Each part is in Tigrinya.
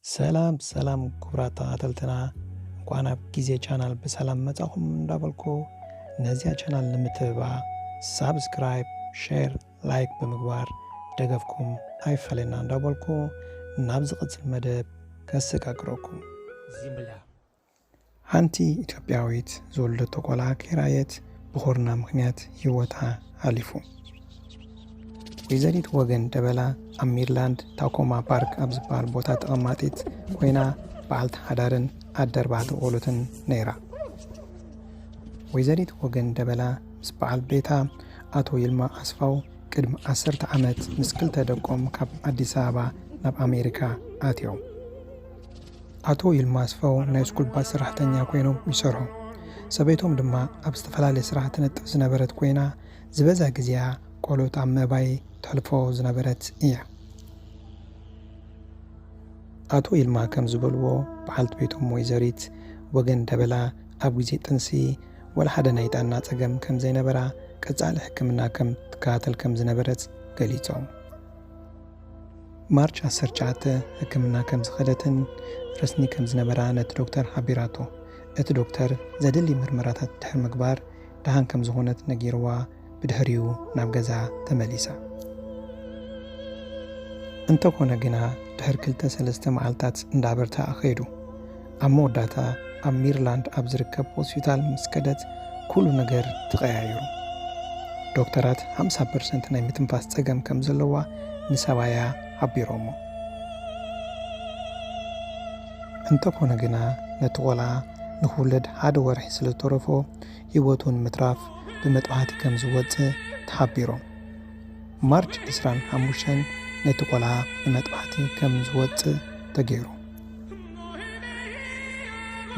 ሰላም ሰላም ክቡራት ተኸታተልትና፣ እንኳን ኣብ ግዜ ቻናል ብሰላም መጻኹም እንዳበልኩ፣ ነዚኣ ቻናል ንምትብባ ሳብስክራይብ፣ ሼር፣ ላይክ ብምግባር ደገፍኩም ኣይፈለና እንዳበልኩ፣ ናብ ዝቕጽል መደብ ከሰጋግረኩም። ሓንቲ ኢትዮጵያዊት ዝወለደቶ ቆልዓ ከይረኣየት ብኮሮና ምኽንያት ህይወታ ሓሊፉ። ወይዘሪት ወገን ደበላ ኣብ ሜሪላንድ ታኮማ ፓርክ ኣብ ዝበሃል ቦታ ተቐማጢት ኮይና፣ በዓልቲ ሓዳርን ኣደ ኣርባዕተ ቆሎትን ነይራ። ወይዘሪት ወገን ደበላ ምስ በዓል ቤታ ኣቶ ይልማ ኣስፋው ቅድሚ ዓሰርተ ዓመት ምስ ክልተ ደቆም ካብ ኣዲስ ኣበባ ናብ ኣሜሪካ ኣትዮም። ኣቶ ይልማ ኣስፋው ናይ ስኩል ባስ ሰራሕተኛ ኮይኖም ይሰርሑ። ሰበይቶም ድማ ኣብ ዝተፈላለየ ስራሕ ትነጥፍ ዝነበረት ኮይና፣ ዝበዝሕ ግዜኣ ቆሎት ኣብ ምእባይ ተሕልፎ ዝነበረት እያ። ኣቶ ይልማ ከም ዝበልዎ፣ በዓልቲ ቤቶም ወይዘሪት ወገን ደበላ ኣብ ግዜ ጥንሲ ወላ ሓደ ናይ ጥዕና ጸገም ከም ዘይነበራ፣ ቀጻሊ ሕክምና ከም ትከታተል ከም ዝነበረት ገሊጾም። ማርች ዓሰርተ ትሽዓተ ሕክምና ከም ዝኸደትን ረስኒ ከም ዝነበራ ነቲ ዶክተር ሓቢራቶ። እቲ ዶክተር ዘድሊ ምርመራታት ድሕሪ ምግባር ደሓን ከም ዝኾነት ነጊርዋ፣ ብድሕሪኡ ናብ ገዛ ተመሊሳ። እንተኾነ ግና ድሕሪ ክልተ ሰለስተ መዓልታት እንዳበርትኣ ከይዱ። ኣብ መወዳእታ ኣብ ሚርላንድ ኣብ ዝርከብ ሆስፒታል ምስ ከደት ኩሉ ነገር ተቐያይሩ። ዶክተራት ሓምሳ ፐርሰንት ናይ ምትንፋስ ጸገም ከም ዘለዋ ንሰብኣያ ሓቢሮሞ። እንተኾነ ግና ነቲ ቆልዓ ንኽውለድ ሓደ ወርሒ ስለ ዝተረፎ ህይወቱ ንምትራፍ ብመጥባሕቲ ከም ዝወጽእ ተሓቢሮም። ማርች ዕስራን ሓሙሽተን ነቲ ቆልዓ ብመጥባሕቲ ከም ዝወጽእ ተገይሩ።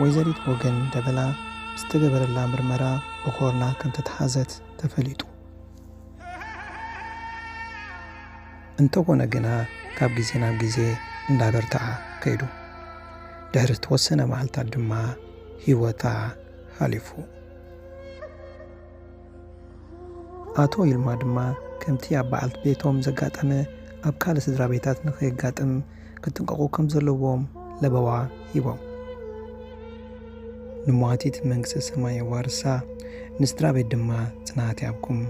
ወይዘሪት ወገን ደበላ ዝተገበረላ ምርመራ ብኮሮና ከም ተተሓዘት ተፈሊጡ። እንተኾነ ግና ካብ ግዜ ናብ ግዜ እንዳበርትዓ ከይዱ። ድሕሪ ዝተወሰነ መዓልታት ድማ ህይወታ ሓሊፉ። ኣቶ ይልማ ድማ ከምቲ ኣብ በዓልቲ ቤቶም ዘጋጠመ ኣብ ካልእ ስድራ ቤታት ንኸየጋጥም ክጥንቀቑ ከም ዘለዎም ለበዋ ሂቦም። ንመዋቲት መንግስተ ሰማይ የዋርሳ፣ ንስድራ ቤት ድማ ጽንዓት ይሃብኩም።